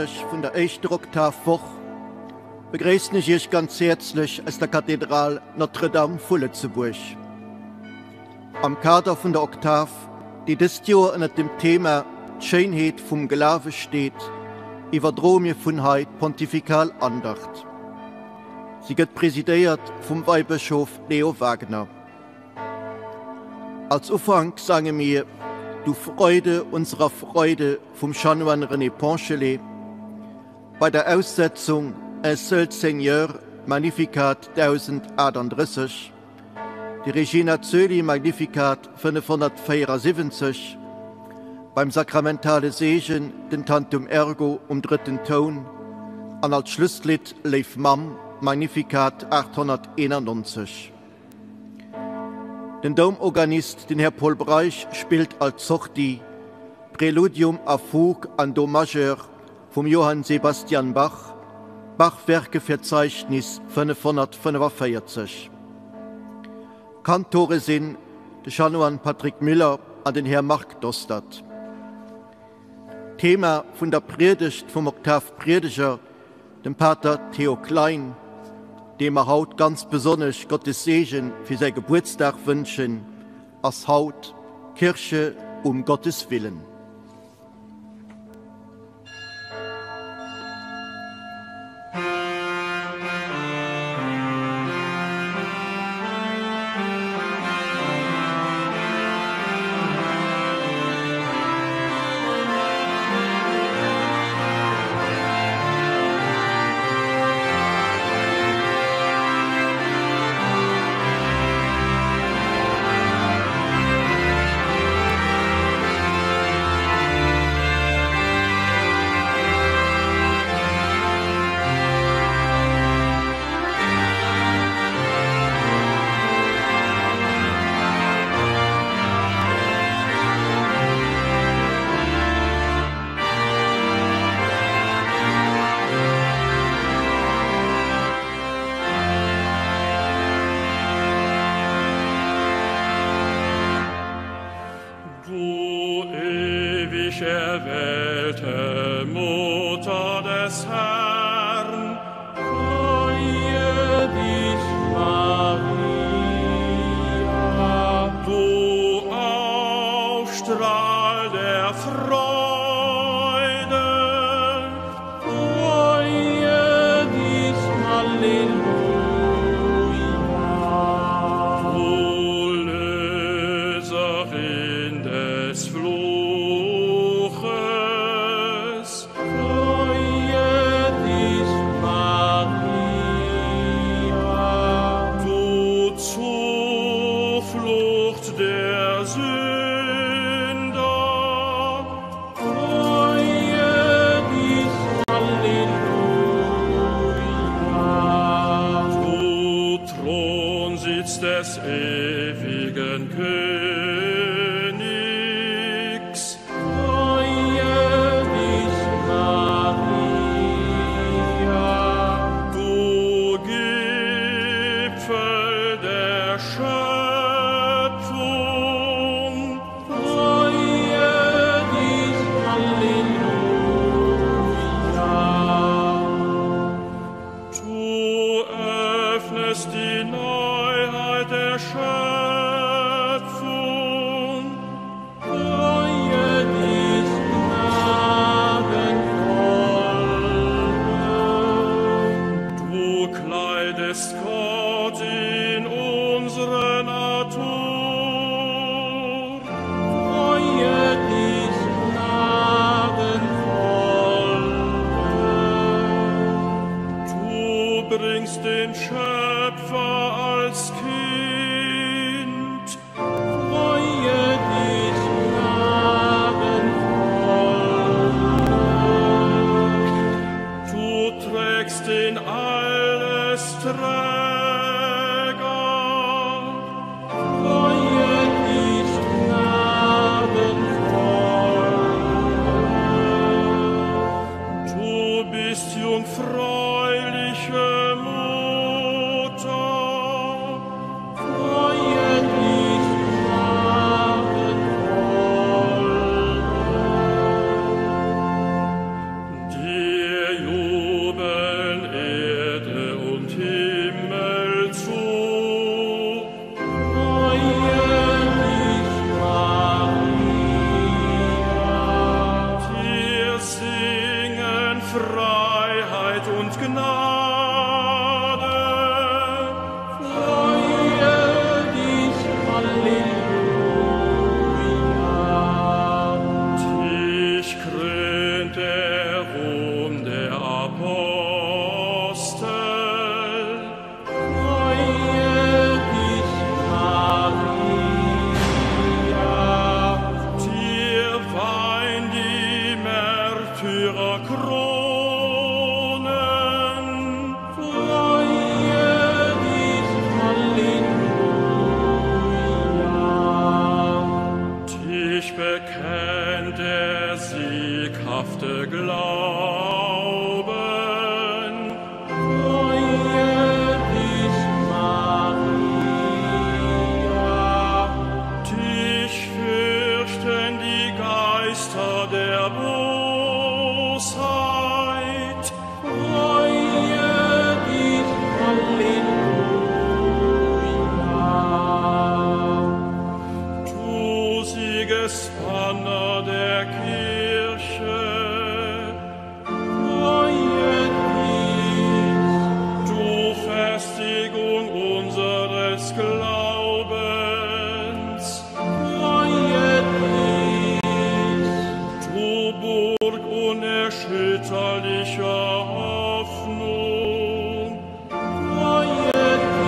Sonndeg vun der éischter Oktavwoch begréissen ech Iech ganz häerzlech aus der Kathedral Notre-Dame vu Lëtzebuerg. Am Kader vun der Oktav, déi dëst Joer ënnert dem Thema D'Schéinheet vum Glawe steet, iwwerdroe mir vun hei d'Pontifikal Andacht. Si gëtt presidéiert vum Weibëschof Leo Wagener. Als Ufank sange mir Du Freude unserer Freude vum Chanoine René Ponchelet, bei der Aussetzung Un seul Seigneur, Magnificat 1038, de Regina Coeli Magnificat 574, beim sakramentale Seegen den Tantum Ergo um drëtten Toun an als Schlusslidd Léif Mamm, Magnificat 891. Den Doumorganist, den Här Paul Breisch, spillt als Sortie Präludium a Fugue an Do Majeur vum Johann Sebastian Bach, Bach-Werkeverzeichnis 545. Kantore sinn de Chanoine Patrick Müller an den Här Marc Dostert. D'Thema vun der Priedegt vum Oktavpriedeger, dem Pater Theo Klein, deem mer haut ganz besonnesch Gottes Seege fir säi Gebuertsdag wënschen, ass haut, Kirche um Gottes Willen. Du ewig erwählte Mutter des Herrn, freue dich, Maria. Du Aufstrahl der Freude, freue dich, Halleluja. Du Löserin des Fluches, freue dich, Maria. Du Zuflucht der Sünder, freue dich, Halleluja. Du Thronsitz des ewigen Königs, freue dich, Maria. Du Gipfel der Schöpfung, freue dich, Halleluja. Du öffnest die Neuheit der Schöpfung. standhafte Glauben, freue dich, Maria. Dich fürchten die Geister der Bosheit, freue dich, Halleluja. Du Siegesbanner der Kirche, freue dich, du Festigung unseres Glaubens, freue dich, du Burg unerschütterlicher Hoffnung, freue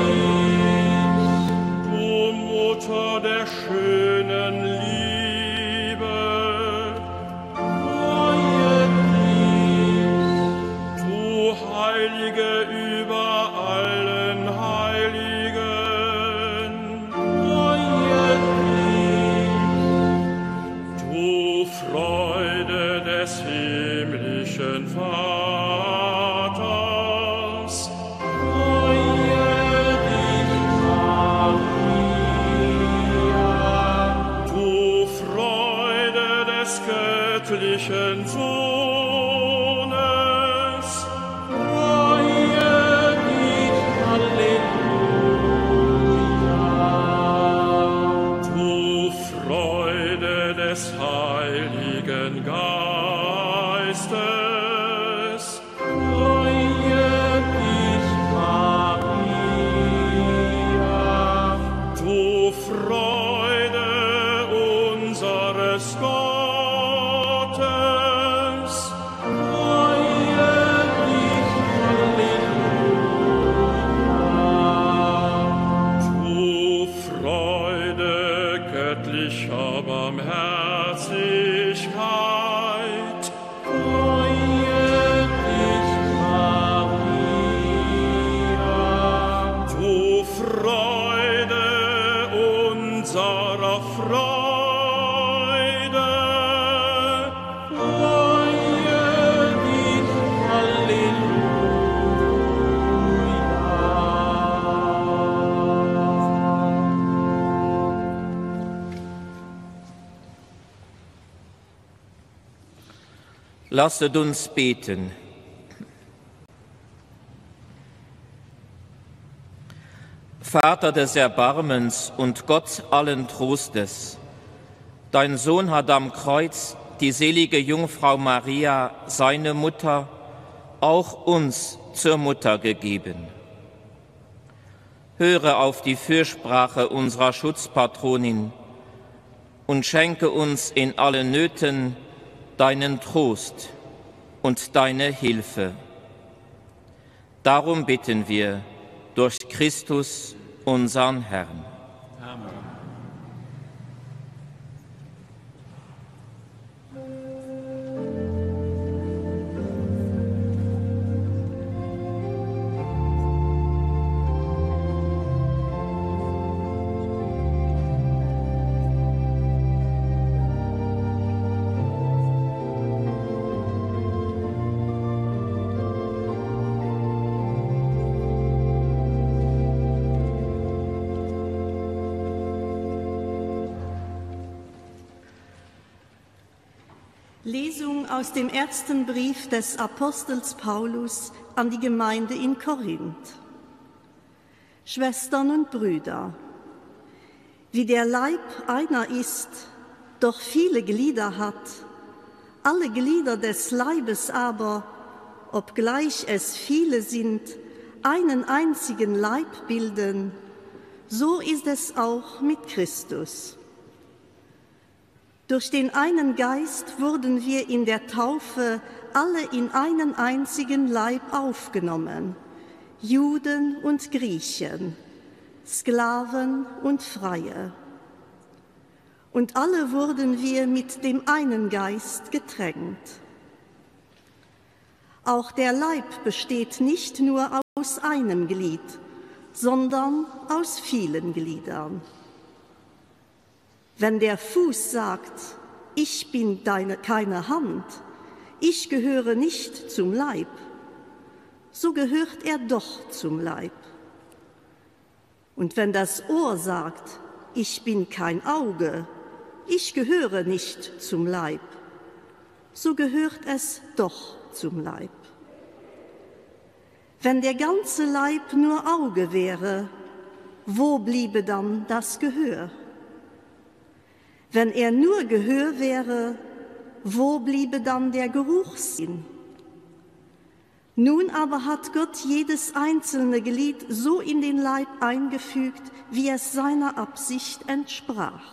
dich, du Mutter der schönen Liebe, freue dich, du Heilige über allen Heiligen, freue dich, du Freude des himmlischen Vaters, freue dich, Maria, du Freude des göttlichen Sohnes, freue dich, Halleluja, du Freude des Heiligen Geistes, freue dich, Maria, du Freude unseres Gottes, freue dich, Halleluja, du Freude göttlicher Barmherzigkeit, freue dich, Maria, du Freude unserer Freude, freue dich, Halleluja. Lasset uns beten. Vater des Erbarmens und Gott allen Trostes, dein Sohn hat am Kreuz die selige Jungfrau Maria, seine Mutter, auch uns zur Mutter gegeben. Höre auf die Fürsprache unserer Schutzpatronin und schenke uns in allen Nöten deinen Trost und deine Hilfe. Darum bitten wir durch Christus, unseren Herrn. Amen. Lesung aus dem ersten Brief des Apostels Paulus an die Gemeinde in Korinth. Schwestern und Brüder, wie der Leib einer ist, doch viele Glieder hat, alle Glieder des Leibes aber, obgleich es viele sind, einen einzigen Leib bilden, so ist es auch mit Christus. Durch den einen Geist wurden wir in der Taufe alle in einen einzigen Leib aufgenommen, Juden und Griechen, Sklaven und Freie. Und alle wurden wir mit dem einen Geist getränkt. Auch der Leib besteht nicht nur aus einem Glied, sondern aus vielen Gliedern. Wenn der Fuß sagt, ich bin deine, keine Hand, ich gehöre nicht zum Leib, so gehört er doch zum Leib. Und wenn das Ohr sagt, ich bin kein Auge, ich gehöre nicht zum Leib, so gehört es doch zum Leib. Wenn der ganze Leib nur Auge wäre, wo bliebe dann das Gehör? Wenn er nur Gehör wäre, wo bliebe dann der Geruchssinn? Nun aber hat Gott jedes einzelne Glied so in den Leib eingefügt, wie es seiner Absicht entsprach.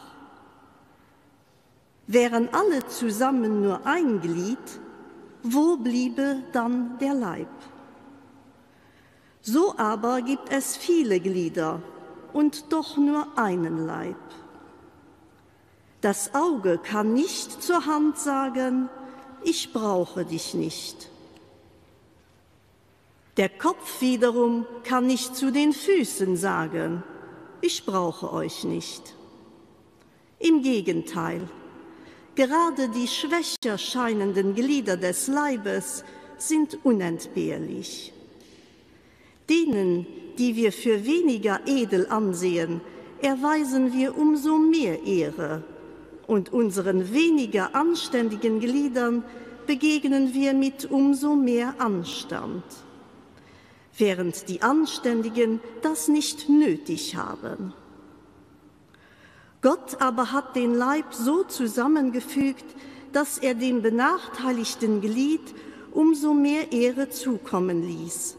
Wären alle zusammen nur ein Glied, wo bliebe dann der Leib? So aber gibt es viele Glieder und doch nur einen Leib. Das Auge kann nicht zur Hand sagen, ich brauche dich nicht. Der Kopf wiederum kann nicht zu den Füßen sagen, ich brauche euch nicht. Im Gegenteil, gerade die schwächer scheinenden Glieder des Leibes sind unentbehrlich. Denen, die wir für weniger edel ansehen, erweisen wir umso mehr Ehre, und unseren weniger anständigen Gliedern begegnen wir mit umso mehr Anstand, während die Anständigen das nicht nötig haben. Gott aber hat den Leib so zusammengefügt, dass er dem benachteiligten Glied umso mehr Ehre zukommen ließ,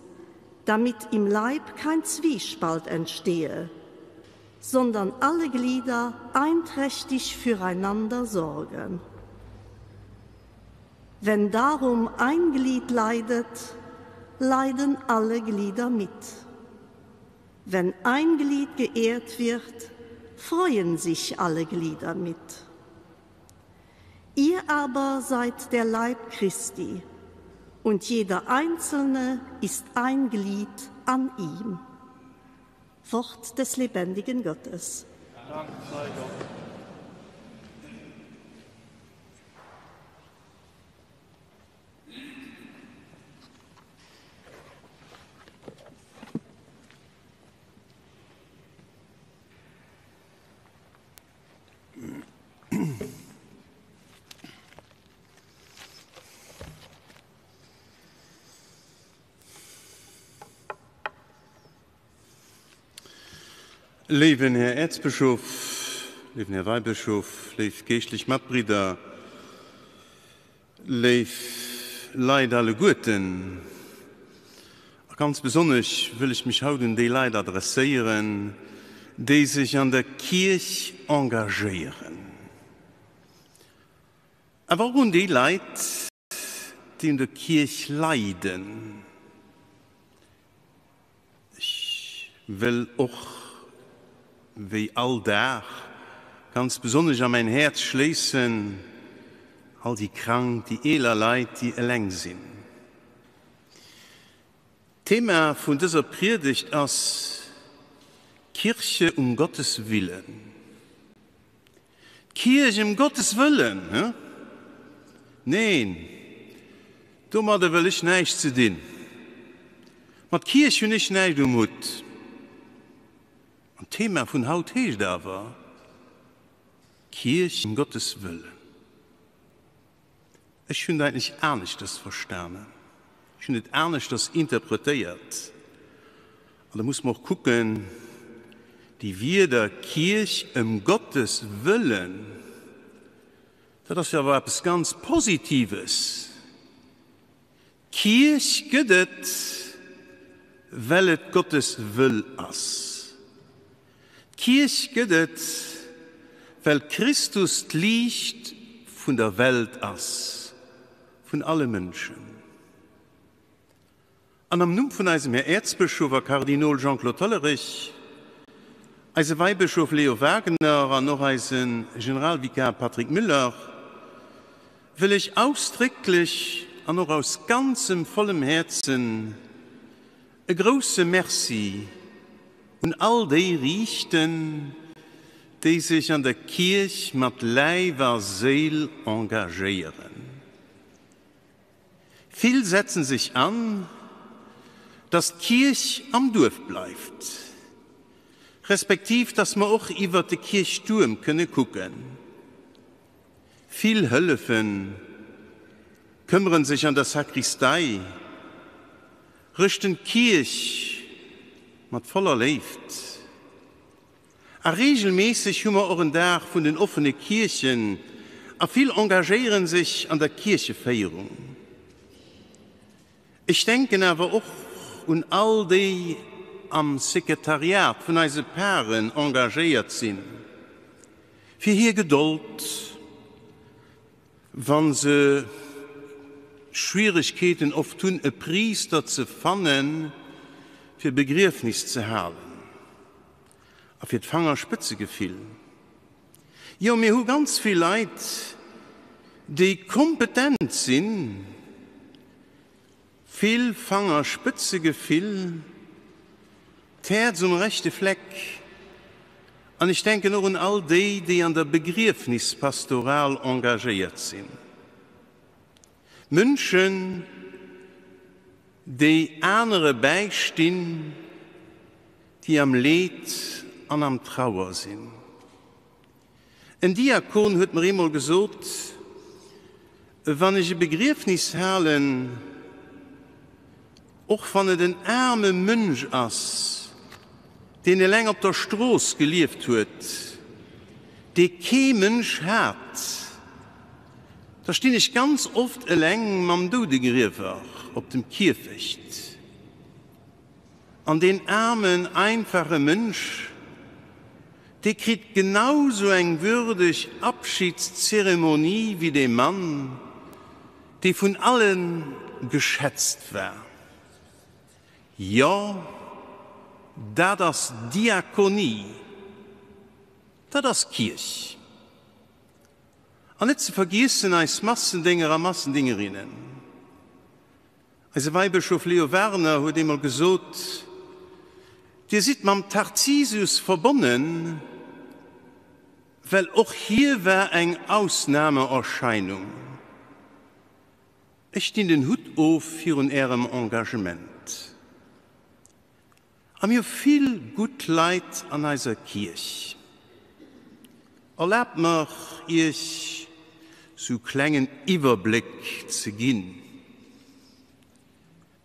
damit im Leib kein Zwiespalt entstehe, sondern alle Glieder einträchtig füreinander sorgen. Wenn darum ein Glied leidet, leiden alle Glieder mit. Wenn ein Glied geehrt wird, freuen sich alle Glieder mit. Ihr aber seid der Leib Christi, und jeder Einzelne ist ein Glied an ihm. Wort des lebendigen Gottes. Dank sei Gott. Léiwen Här Äerzbëschof, léiwen Här Weibëschof, léif geeschtlech Matbridder, léif Leit alleguerten, a ganz besonnesch wëll ech mech haut un déi Leit adresséieren, déi sech an der Kierch engagéieren, awer och un déi Leit, déi un der Kierch leiden. Ech wëll och, wéi all Dag, ganz besonnesch a mäin Häerz schléissen all déi krank, déi eeler Leit, déi eleng sinn. D'Thema vun dëser Priedegt ass Kirche um Gottes Willen. D'Kierch ëm Gottes Wëllen, he? Neen, domadder wëll ech näischt ze dinn. Mat Kierch hunn ech näischt um Hutt. An d'Thema vun haut heescht awer, Kierch ëm Gottes Wëllen. Ech hunn et eigentlech aneschters verstanen. Ech hunn et aneschters interpretéiert. An da muss mer och kucken, déi Wierder Kierch ëm Gottes Wëllen, dat ass jo awer eppes ganz Positives. D'Kierch gëtt et, well et Gottes Wëll ass. D'Kierch gëtt et, well Christus d'Liicht vun der Welt ass, vun alle Mënschen. An am Numm vun eisem Här Äerzbëschof a Kardinol Jean-Claude Hollerich, eise Weibëschof Leo Wagener an och eise Generalvikar Patrick Müller wëll ech ausdrécklech an och aus ganzem vollem Häerzen e grousse Merci un all déi riichten, déi sech an der Kierch mat Läif a Séil engagéieren. Vill setzen sech an, dass d'Kierch am Duerf bleift, respektiv dass mer och iwwert de Kierchtuerm kënne kucken. Vill hëllefen, këmmeren sech an der Sakristei, rëschten d'Kierch mat voller Léift. A reegelméisseg hu mer och en Dag vun den offene Kierchen a vill engagéieren sech an der Kiercheféierung. Ech denken awer och un all déi am Sekretariat vun eise Paren engagéiert sinn, fir hir Gedold, wa se Schwieregkeeten oft hunn, e Priister ze fannen, fir Begriefnis ze halen a fir d'Fangerspëtzegefill. Jo, mir hu ganz vill Leit, déi kompetent sinn, vill Fangerspëtzegefill, d'Häerz um rechte Fleck. An ech denken och un all déi, déi an der Begriefnispastoral engagéiert sinn. Mënschen, déi anere bäistinn, déi am Leed an am Trauer sinn. En Diakon huet mer eemol gesot, Wann ech e Begriefnis halen, och wann et en aarme Mönch ass, deen eleng op der Strooss gelieft huet, dee kee Mënsch hat, da stinn ech ganz oft eleng mam Doudegriewer op dem Kierfecht. An deen aarmen, einfache Mënsch, dee kritt genau sou eng würdeg Abschiedszeremonie wéi dee Mann, dee vun alle geschätzt war. Jo, dat ass Diakonie, dat ass Kierch. An net ze vergiessen eis Massendénger a Massendingerinnen. Eise Weibëschof Leo Warener huet eemol gesot, Dir sidd mam Tarzisius verbonnen, well och hie war eng Ausnahmeerscheinung. Ech dinn den Hutt of virun Ärem Engagement. A mir hu vill gutt Leit an eiser Kierch. Erlaabt mer, Iech sou klengen Iwwerbléck ze ginn.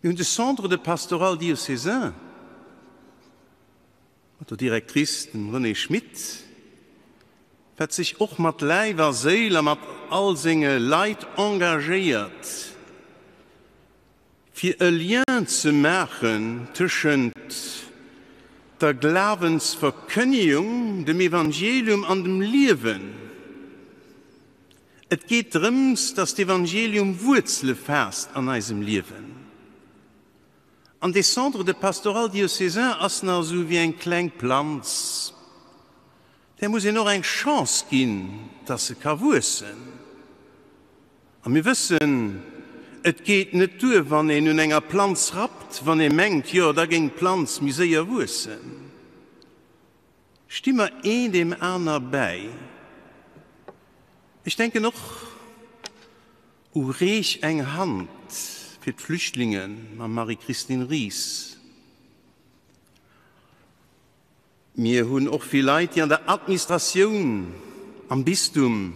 Mir hunn de Centre de Pastoral Diocésain mat der Directrice, dem Renée Schmit, wat sech och mat Läif a Séil a mat all senge Leit engagéiert, Fir e Lien ze maachen tëschent der Glawensverkënnegung, dem Evangelium an dem Liewen. Et geet drëms, dass d'Evangelium Wuerzele faasst an eisem Liewen. An dee Centre de pastoral diocésain ass nach esou wéi eng kleng Planz, där muss een och eng Chance ginn, dass se ka wuessen. A mir wëssen, et geet net duer, wann een un enger Planz rappt, wann ee mengt, jo, da géing d'Planz méi séier wuessen. Sti mer een deem aner bäi. Ech denken och u Reech eng Hand fir d'Flüchtlinge mam Marie-Christine Ries. Mir hunn och vill Leit, déi an der Administratioun am Bistum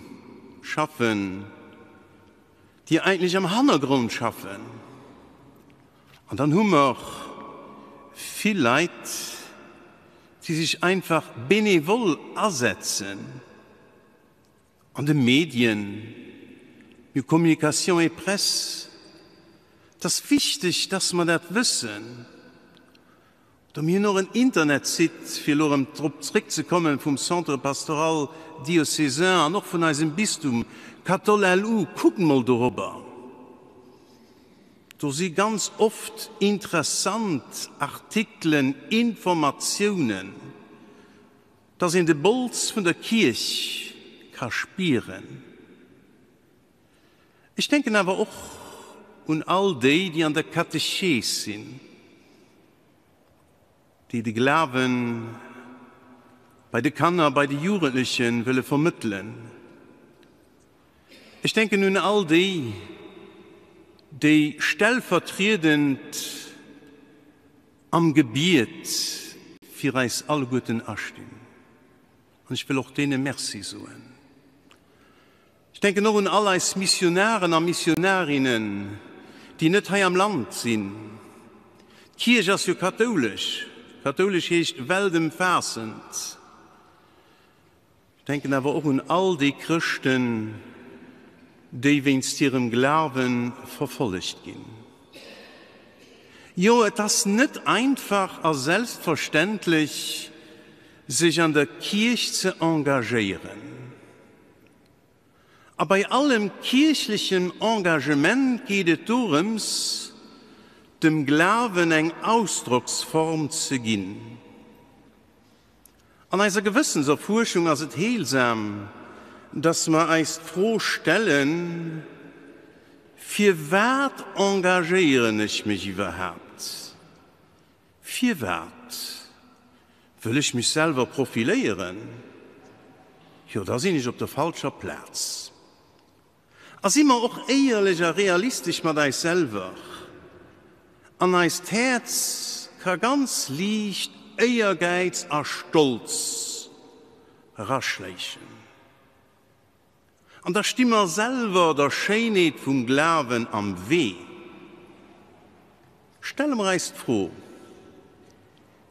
schaffen, déi eigentlech am Hannergrond schaffen. An dann hu mer vill Leit, déi sech einfach benevol asetzen an de Medien, mir hu Communication et Presse. Et ass wichteg, dass mer dat wëssen. Do mir hunn och en Internetsite, fir elo erëm drop zréckzekommen, vum Centre pastoral diocésain an och vun eisem Bistum, Cathol-LU, kuckt mol dorobber. Do si ganz oft interessant Artikelen, Informatiounen, dass een de Bols vun der Kierch ka spieren. Ech denken awer och un all déi, déi an der Katechees sinn, déi de Glawe bei de Kanner, bei de Jugendleche wëlle vermëttelen. Ech denken un all déi, déi stellvertriedend am Gebiet fir eis alleguerten astinn. An ech wëll och deene Merci soen. Ech denken och un all eis Missionaren a Missionarinnen, déi net hei am Land sinn. D'Kierch ass jo kathoulesch. Kathoulesch heescht weltëmfaassend. Ech denken awer och un all déi Chrëschten, déi wéinst hirem Glawe verfollegt ginn. Jo, et ass net einfach a selbstverständlech, sech an der Kierch ze engagéieren. A bei allem kierchlechem Engagement geet et dorëms, dem Glawen eng Ausdrocksform ze ginn. An eiser Gewëssenserfuerschung ass et heelsam, dass mer eis d'Fro stellen, Firwat engagéieren ech mech iwwerhaapt? Firwat? Wëll ech mech selwer profiléieren? Jo, da sinn ech op der falscher Plaz. A si mer och éierlech a realistesch mat eis selwer? An eist Häerz ka ganz liicht Éiergäiz a Stolz eraschléichen. An da sti mer selwer der Schéinheet vum Glawen am Wee. Stelle mer eis d'Fro,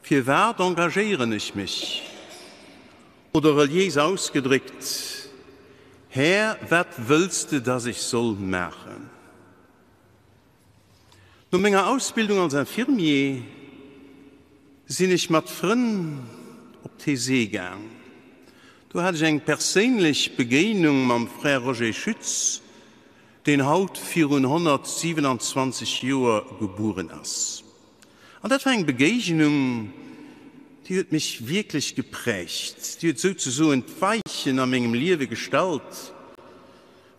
Firwat engagéieren ech mech? Oder reliéis ausgedréckt, Här, wat wëlls de, dass ech soll maachen? No menger Ausbildung als Infirmier sinn ech mat Frënn op Taizé gaang. Do hat ech eng perséinlech Begéinung mam Frère Roger Schütz, deen haut virun 127 Joer gebueren ass. An dat war eng Begéignung, déi huet mech wierklech geprägt. Déi huet souzesoen d'Weichen a mengem Liewe gestallt,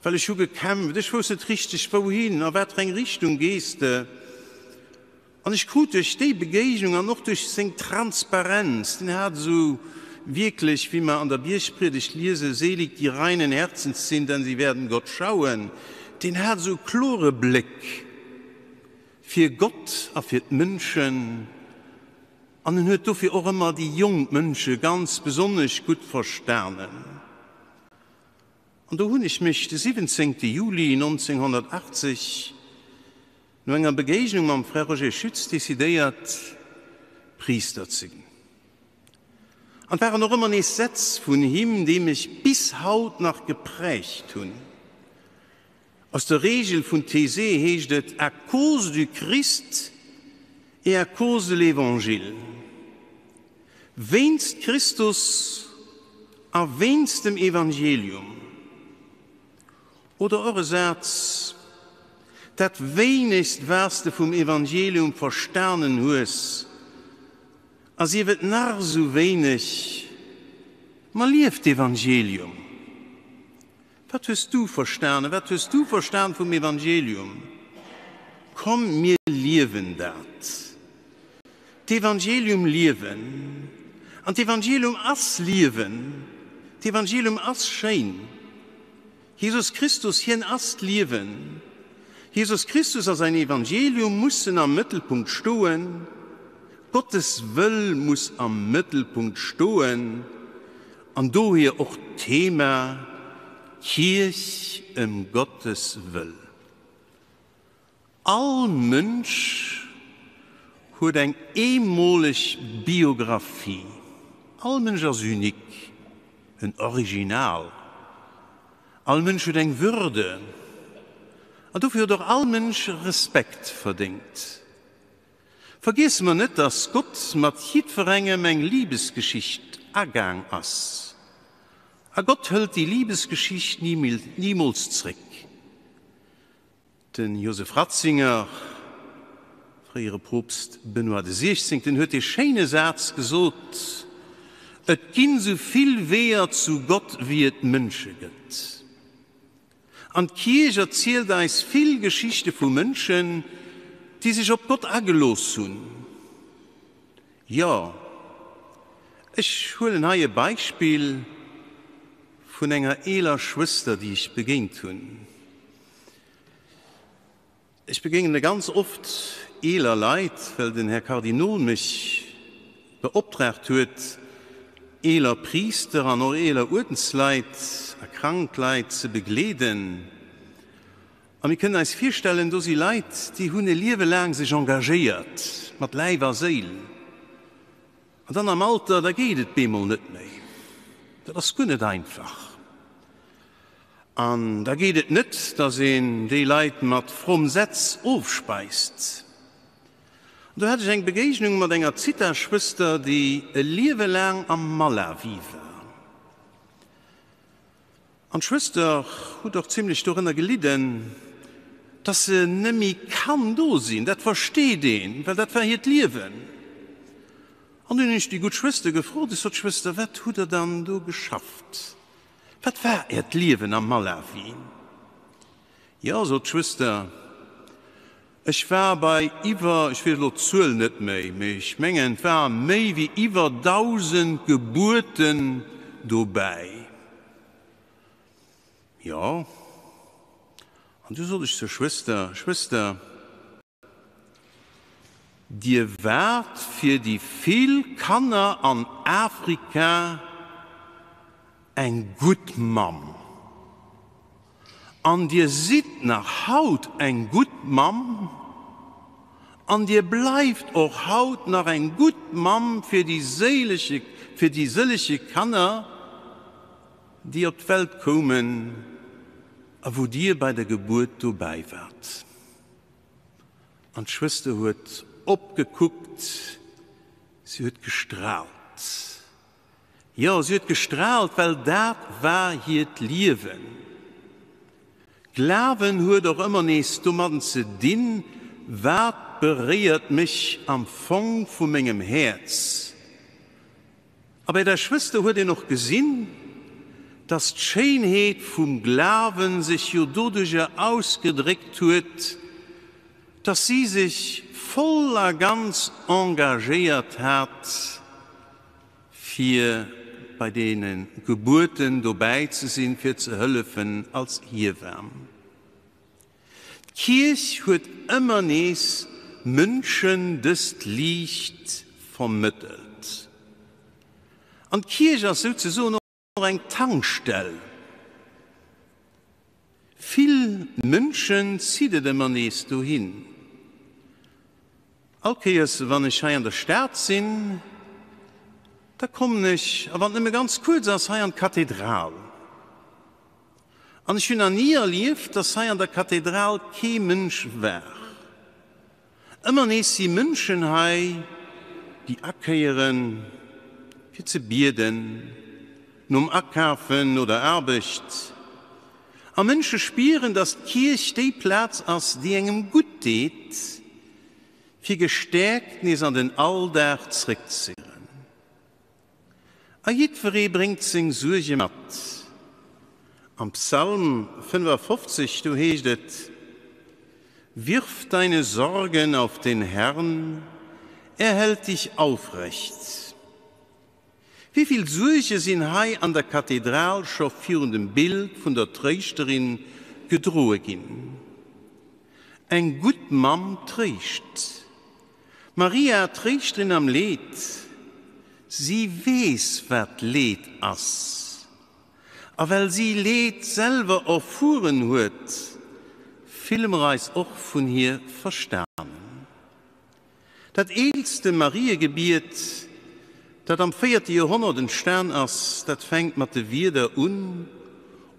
well ech hu gekämpft, ech wousst net richteg wouhin, a wat fir eng Richtung gees de. An ech krut duerch déi Begéignung an och duerch seng Transparenz, deen hat esou wierklech, wéi mer an der Biergpriedegt liesen, Selig die reinen Herzens sind, denn sie werden Gott schauen, deen hat esou e klore Bléck. Fir Gott a fir d'Mënschen, an en huet dofir och ëmmer déi jonk Mënsche ganz besonnesch gutt verstanen. An do hunn ech mech de 17. Juli 1980 no enger Begéignung mam Frère Roger Schütz decidéiert, Priister ze ginn. An et waren och ëmmer nees Sätz vun him, déi mech bis haut nach geprägt hunn. Aus der Regel vun Taizé heescht et, à cause du Christ et à cause de l'Évangile. Wéinst Christus a wéinst dem Evangelium. Oder och e Saz, Dat wéinegst wat s de vum Evangelium verstanen hues, a sief et nach esou wéineg, ma lief d'Evangelium. Wat hues du verstanen? Wat hues du verstan vum Evangelium? Komm, mir liewen dat. D'Evangelium liewen. An d'Evangelium ass Liewen. D'Evangelium ass schéin. Jesus Christus, hien ass d'Liewen. Jesus Christus a säin Evangelium mussen am Mëttelpunkt stoen. Gottes Wëll muss am Mëttelpunkt stoen. An dohier och d'Thema Kierch ëm Gottes Wëll. All Mënsch huet eng eemoleg Biographie. All Mënsch ass unique, en Original. All Mënsch huet eng Würde. An dofir huet och all Mënsch Respekt verdéngt. Vergiesse mer net, dass Gott mat jiddwerengem eng Libesgeschicht agaang ass. A Gott hëlt déi Libesgeschicht nimools zréck. De Josef Ratzinger, fréiere Poopst Benoît de Siechzéngten, huet dee schéine Saz gesot, Et ginn esou vill Weeër zu Gott wéi et Mënsche gëtt. An d'Kierch erzielt eis vill Geschichte vu Mënschen, déi sech op Gott agelooss hunn. Jo, ech huelen hei e Beispill vun enger eeler Schwëster, déi ech begéint hunn. Ech begéinene ganz oft eeler Leit, well den Här Kardinol mech beoptraagt huet, eeler Priister an och eeler Uerdensleit a krank Leit ze begleeden. A mir kënnen eis virstellen, do si Leit, déi hunn e Liewe laang sech engagéiert, mat Läif a Séil. An dann am Alter, da geet et bemol net méi. Dat ass guer net einfach. An da geet et net, datt een déi Leit mat fromm Sätz ofspeist. An do hat ech eng Begéignung mat enger Zitha-Schwëster, déi e Liewe laang am Malawi war. An d'Schwëster huet och zimlech dorënner gelidden, datt se net méi kann do sinn. Dat versteet een, well dat war hiert Liewen. An dunn hunn ech déi gutt Schwëster gefrot, ech sot, Schwëster, wat hutt Der dann do geschafft? Wat war Äert Liewen am Malawi? Jo, sot d'Schwëster, ech war bei iwwer, ech weess elo d'Zuel net méi, mee ech mengen, et war méi wéi iwwer 1.000 Gebuerten dobäi. Jo, an du sot ech zur Schwëster, Schwëster, Dir waart fir déi vill Kanner an Afrika eng gutt Mamm. An dir sidd nach haut eng gutt Mamm. An dir bleift och haut nach eng gutt Mamm fir déi séileche, fir déi sëllege Kanner, déi op d'Welt koumen a wou dir bei der Gebuert dobäi waart. An d'Schwëster huet opgekuckt, si huet gestraalt. Jo, si huet gestraalt, well dat war hiert Liewen. Glawen huet och ëmmer nees domadden ze dinn, Wat beréiert mech am Fong vu mengem Häerz? A bei der Schwëster huet een och gesinn, dass d'Schéinheet vum Glawen sech jo doduercher ausgedréckt huet, dass si sech voll a ganz engagéiert hat, fir bei deene Gebuerten dobäi ze sinn, fir ze hëllefen als Hiewan. D'Kierch huet ëmmer nees Mënschen dëst Liicht vermëttelt. An d'Kierch ass souzesoen och eng Tankstell. Vill Mënschen zitt et ëmmer nees dohin. All Kéiers wann ech hei an der Stad sinn, da kommen ech, a wann et nëmme ganz kuerz ass, hei an d'Kathedral. An ech hunn nach ni erlieft, dass hei an der Kathedral kee Mënsch war. Ëmmer nees si Mënschen hei, déi akéieren, fir ze bieden, nom Akafen, no der Aarbecht. A Mënsche spieren, dass d'Kierch déi Plaz ass, déi engem gutt deet, fir gestäerkt nees an den Alldag zréckzekéieren. A jiddweree bréngt seng Suerge mat. Am Psalm 55, do heescht et, Wirf deine Sorgen auf den Herrn, er hält dich aufrecht. Wéi vill Suerge sinn hei an der Kathedral scho virun dem Bild vun der Tréischterin gedroe ginn? Eng gutt Mamm tréischt. Maria, Tréischterin am Leed, si weess, wat Leed ass. A well si Leed selwer erfueren huet, fille mer eis och vun hir verstanen. Dat eelste Mariegebiet, dat am véierte Joerhonnert entstan ass, dat fänkt mat de Wierder un,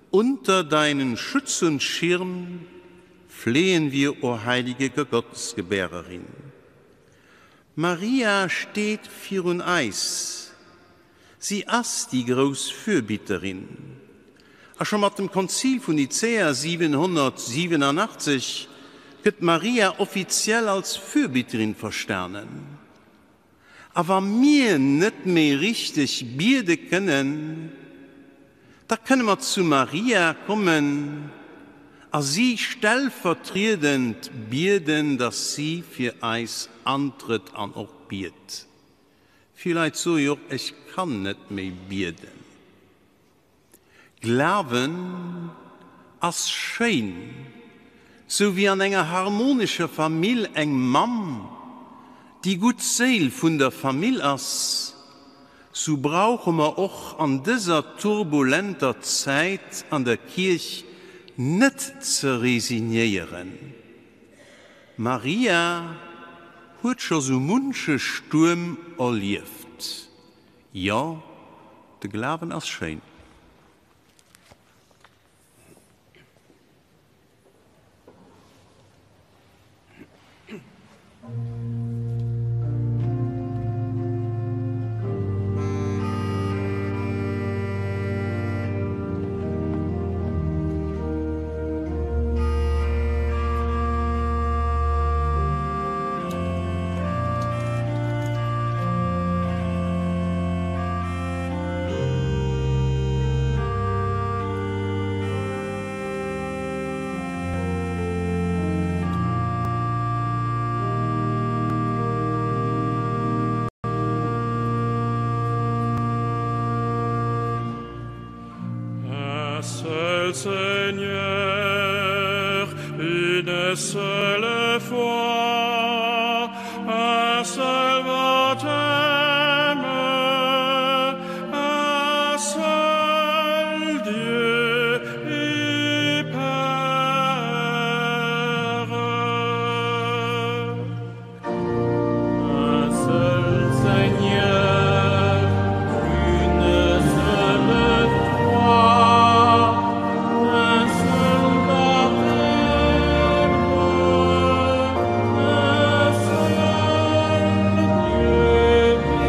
Unter deinen Schutz und Schirm Flehen wir, o heilige Gottesgebärerin. Maria steet virun eis, si ass déi grouss Fürbitterin. A scho mat dem Konzil vun Nicäa 787 gëtt Maria offiziell als Fürbitterin verstanen. A wa mir net méi richteg biede kënnen, da kënne mer zu Maria kommen a si stellvertriedend bieden, dass si fir eis antrëtt an och biet. Vill Leit soe jo och, Ech kann net méi bieden. Glawen ass schéin. Sou wéi an enger harmonescher Famill eng Mamm déi gutt Séil vun der Famill ass, sou brauche mer och an dëser turbulenter Zäit an der Kierch net ze resignéieren. Maria huet scho sou munche Stuerm erlieft. Jo, de Glawen ass schéin. Un seul Seigneur, une seule foi, un seul baptême, un seul Dieu et Père. Un seul Seigneur, une seule foi, un seul baptême, un seul Dieu et Père.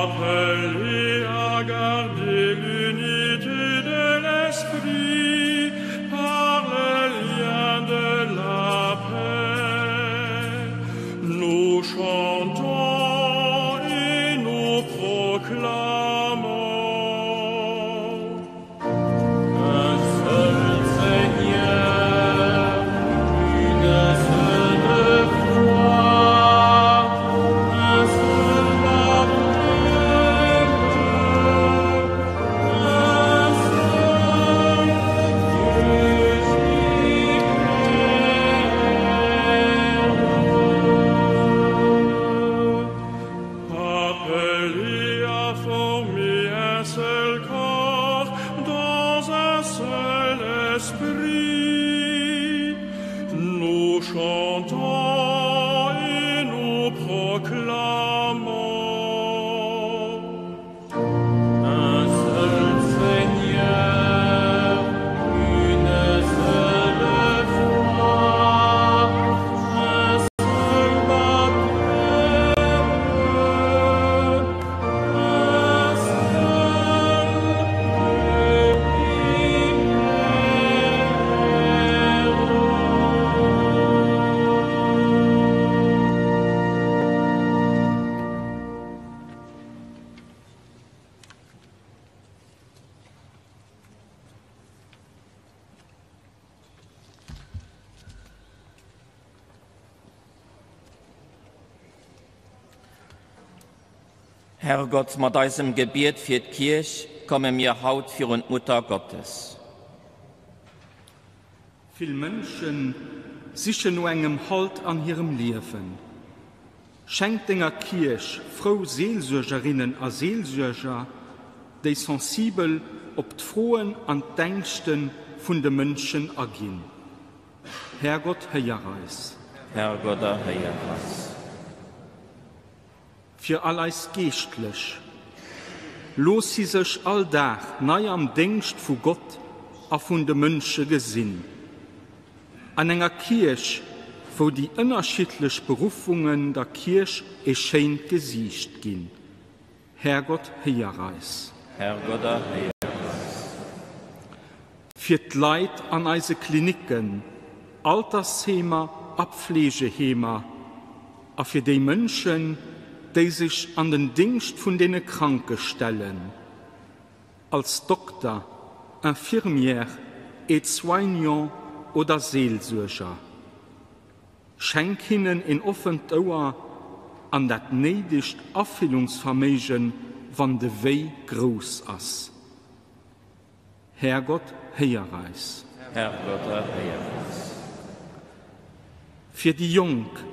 Appelé à garder l'unité de l'esprit par le lien de la paix, nous chantons et nous proclamons. Un seul Seigneur, une seule foi, un seul baptême, un seul Dieu et Père. Appelé à former un seul corps dans un seul esprit, nous chantons et nous proclamons. Un seul Seigneur, une seule foi, un seul baptême, un seul Dieu et Herrgott, mat eisem Gebiet fir d'Kierch komme mir haut virun d'Mutter Gottes. Vill Mënsche sichen no engem Halt an hirem Liewen. Schenk denger Kierch frou Seelsuergerinnen a Seelsuerger, déi sensibel op d'Froen an d'Ängschte vun de Mënschen aginn. Härgott, héier eis. Herrgott, erhéier eis. Fir all eis Geeschtlech, Looss si sech all Dag nei am Déngscht vu Gott a vun de Mënsche gesinn. An enger Kierch, wou déi ënnerschiddlech Beruffungen der Kierch e schéint Gesiicht ginn. Härgott, héier eis. Härgott, erhéier eis. Fir d'Leit an eise Klinicken, Altersheemer a Pflegeheemer a fir déi Mënschen, déi sech an den Dingscht vun deene Kranke stellen, als Dokter, Infirmière, Aide-soignant oder Seelsuerger. Schenk hinnen een offent Ouer an dat néidegt Afillungsverméigen, wann de Wéi grouss ass. Härgott, héier eis. Härgott, erhéier eis. Fir déi Jonk,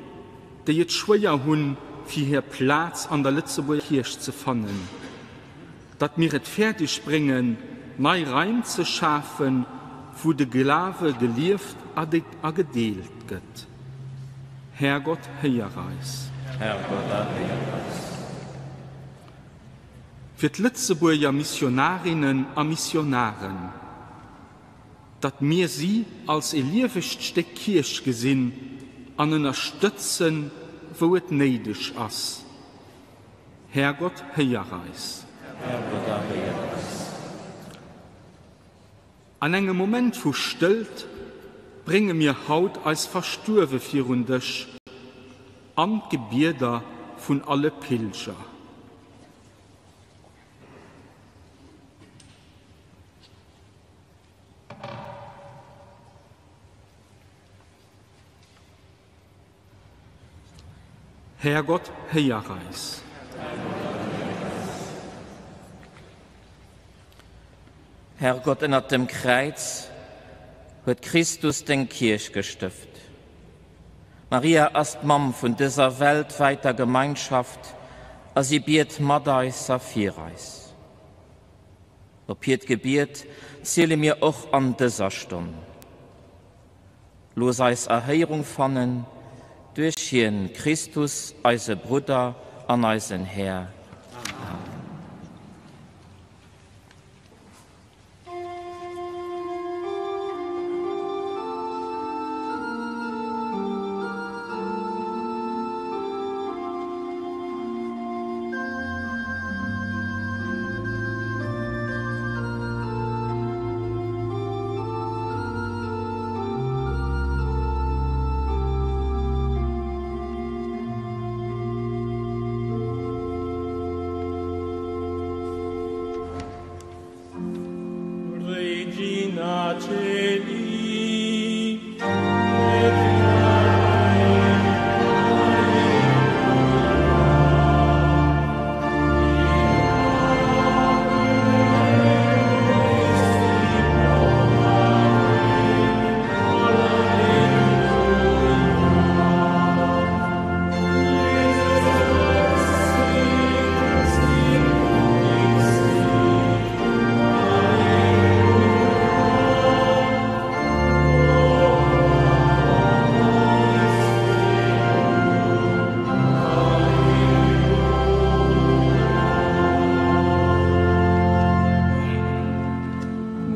déi et schwéier hunn, fir hir Plaz an der Lëtzebuerger Kierch ze fannen, datt mir et fäerdeg bréngen, nei Raim ze schafen, wou de Glawe gelieft a gedeelt gëtt. Härgott, héier eis. Härgott, erhéier eis. Fir d'Lëtzebuerger Missionarinnen a Missionaren, datt mir si als e liewegt Stéck Kierch gesinn an ënnerstëtzen, wou et néideg ass. Härgott, héier eis. Härgott, erhéier eis. An engem Moment vu Stëllt brénge mir haut eis Verstuerwe virun dech an d'Gebieder vun alle Pilger. Härgott, héier eis. Herrgott, ënnert dem Kräiz huet Christus deng Kierch gestëft. Maria ass d'Mamm vun dëser weltwäiter Gemeinschaft a si biet mat eis a fir eis. Op hiert Gebiet ziele mir och an dëser Stonn. Looss eis Erhéierung fannen duerch hien, Christus, eise Brudder an eisen Här. Amen. Regina Caeli,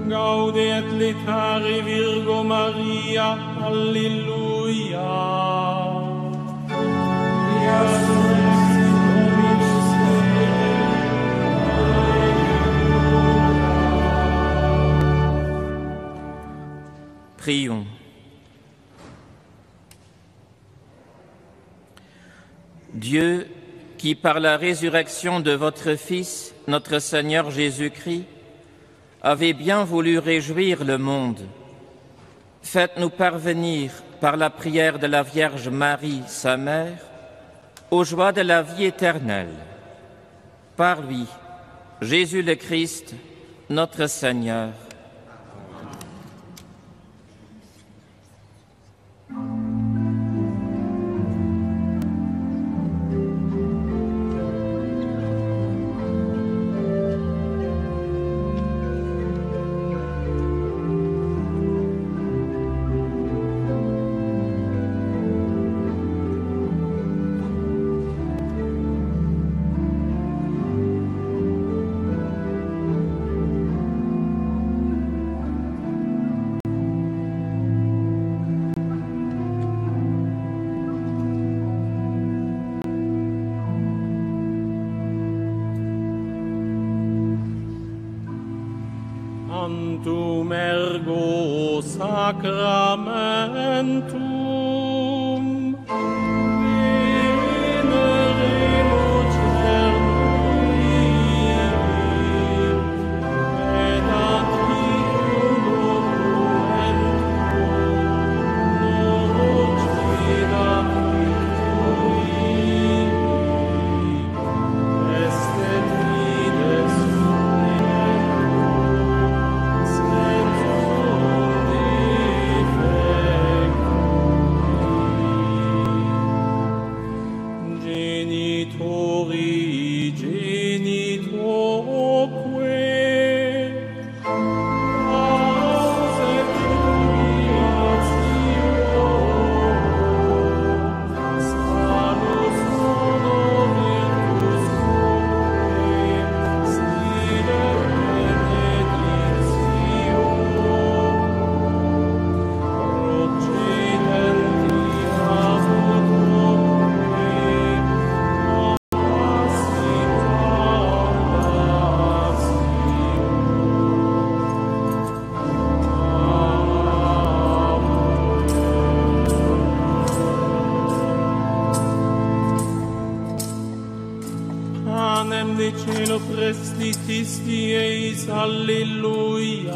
Gaude et laetare Virgo Maria, Alleluia. Prions. Dieu, qui par la résurrection de votre Fils, notre Seigneur Jésus-Christ, avez bien voulu réjouir le monde, faites-nous parvenir par la prière de la Vierge Marie, sa mère, aux joies de la vie éternelle. Par lui, Jésus le Christ, notre Seigneur. Tantum ergo sacramentum Genitori genitoque. Panem de cielo prestitisti eis, alleluia.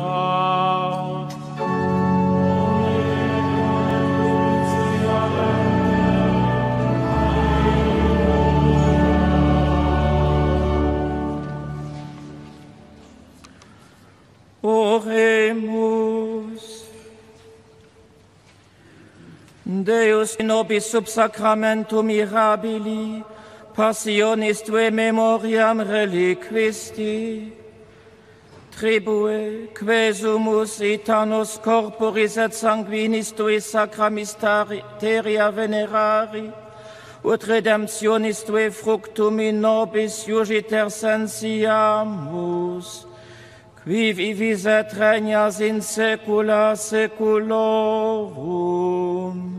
Oremus. Deus nobis sub sacramentum mirabili, passionis tue memoriam reliquisti, tribue, quesumus itanos corporis et sanguinis tui sacra mysteria venerari, ut redemptionis tue fructum in nobis iugiter sensiamus, qui vivis et regnas in saecula saeculorum.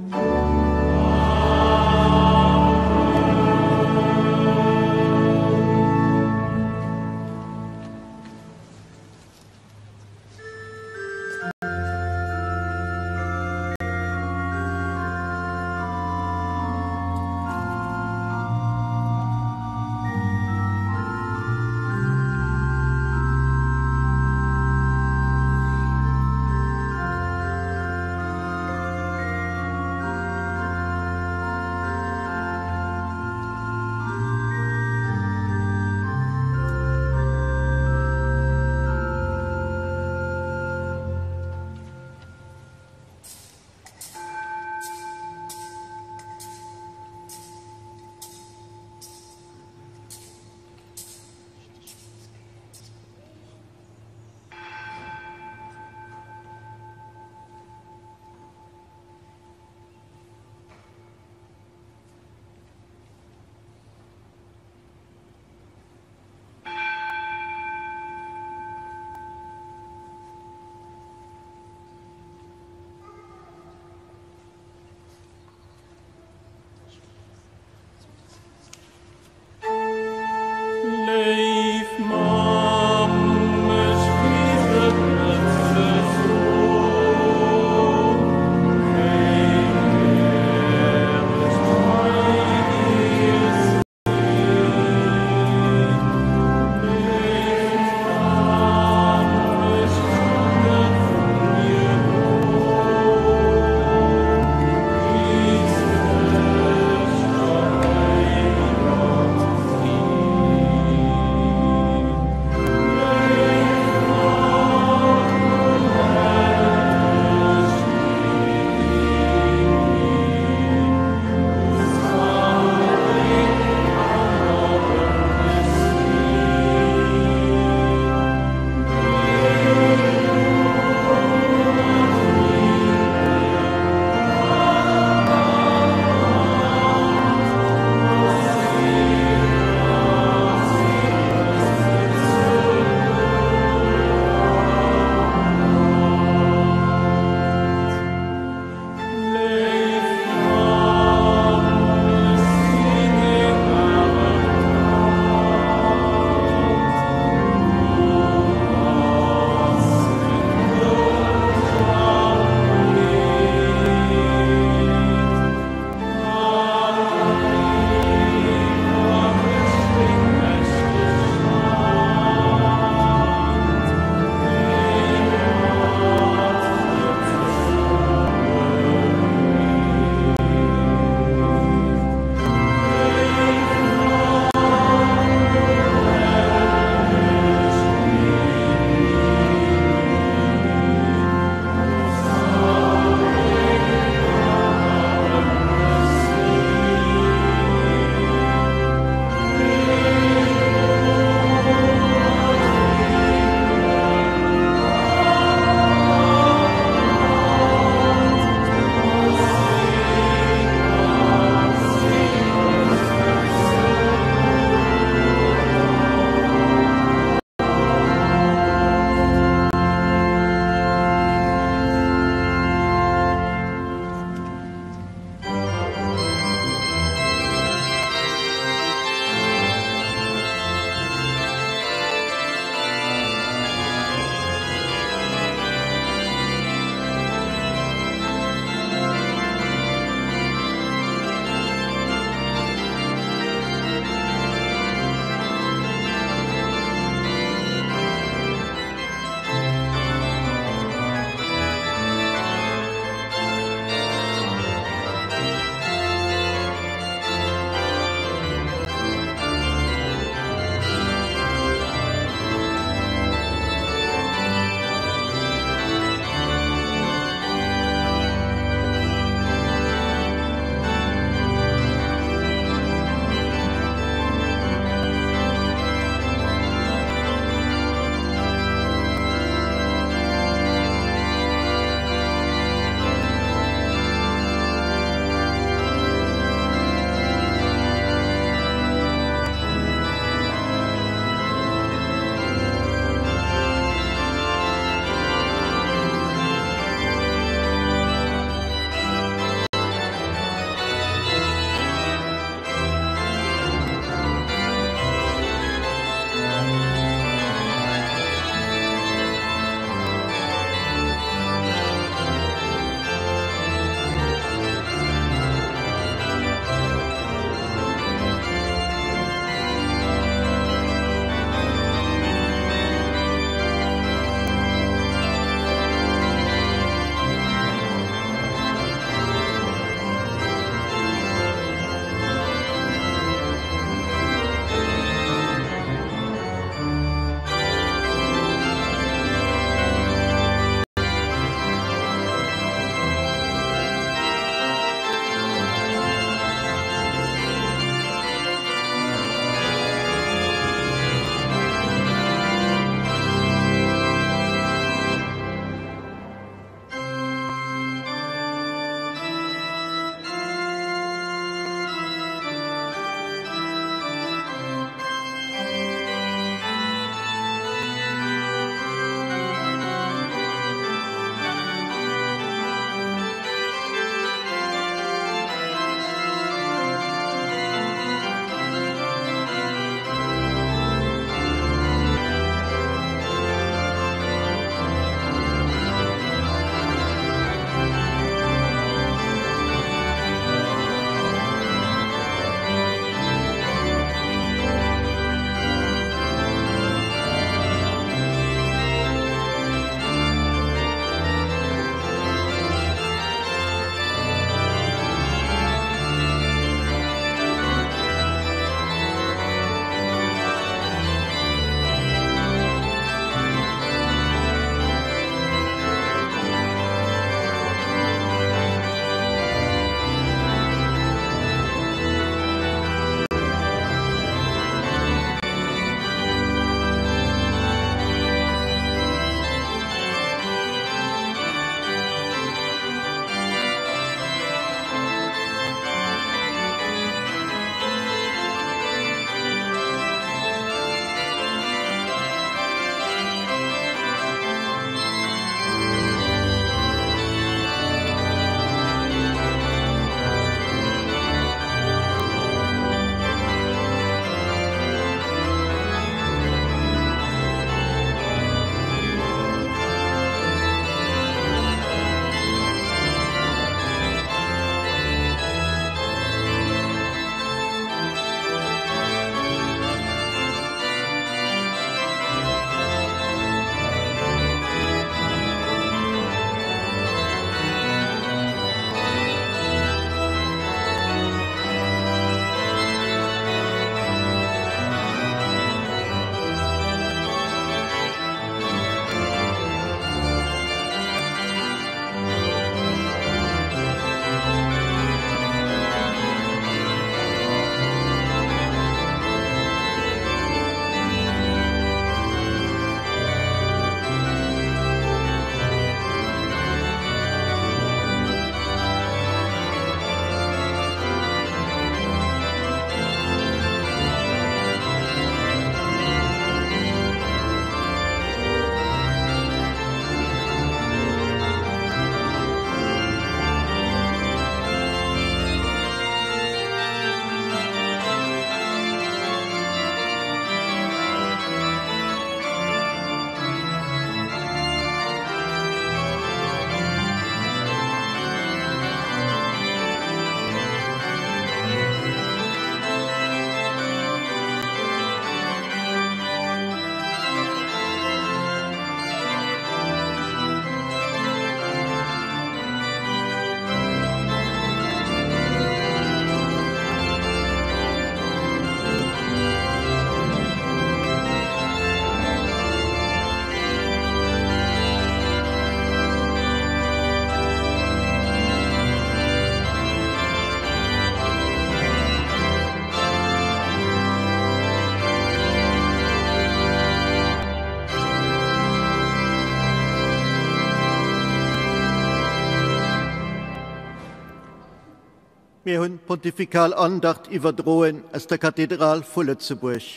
Mir hunn d'Pontifikal Andacht iwwerdroen aus der Kathedral vu Lëtzebuerg.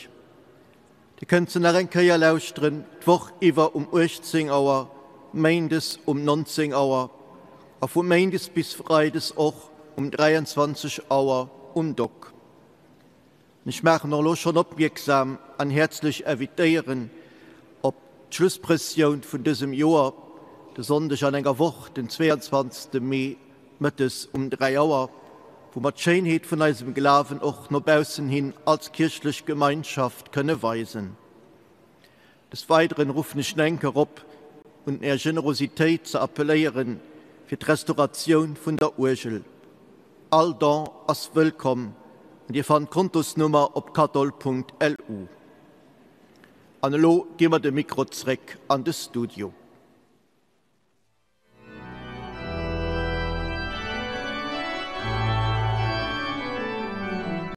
Dir kënnt se nach eng Kéier lauschteren d'Woch iwwer um 18 Auer, méindes um 19 Auer a vu méindes bis freides och um 23 Auer um Dock. Ech maachen och elo schonn opmierksam an häerzlech invitéieren op d'Schlussprëssioun vun dësem Joer, de Sonndeg an enger Woch, den 22. Mee, mëttes um 3 Auer, wou mer d'Schéinheet vun eisem Glawen och no baussen hin als kierchlech Gemeinschaft kënne weisen. Des Weideren ruffen ech nach eng Kéier op, un Är Generositéit ze appelléieren fir d'Restauratioun vun der Uergel. All Don ass wëllkomm an Dir fannt d'Kontosnummer op kathol.lu. An elo gi mer de Mikro zréck an de Studio.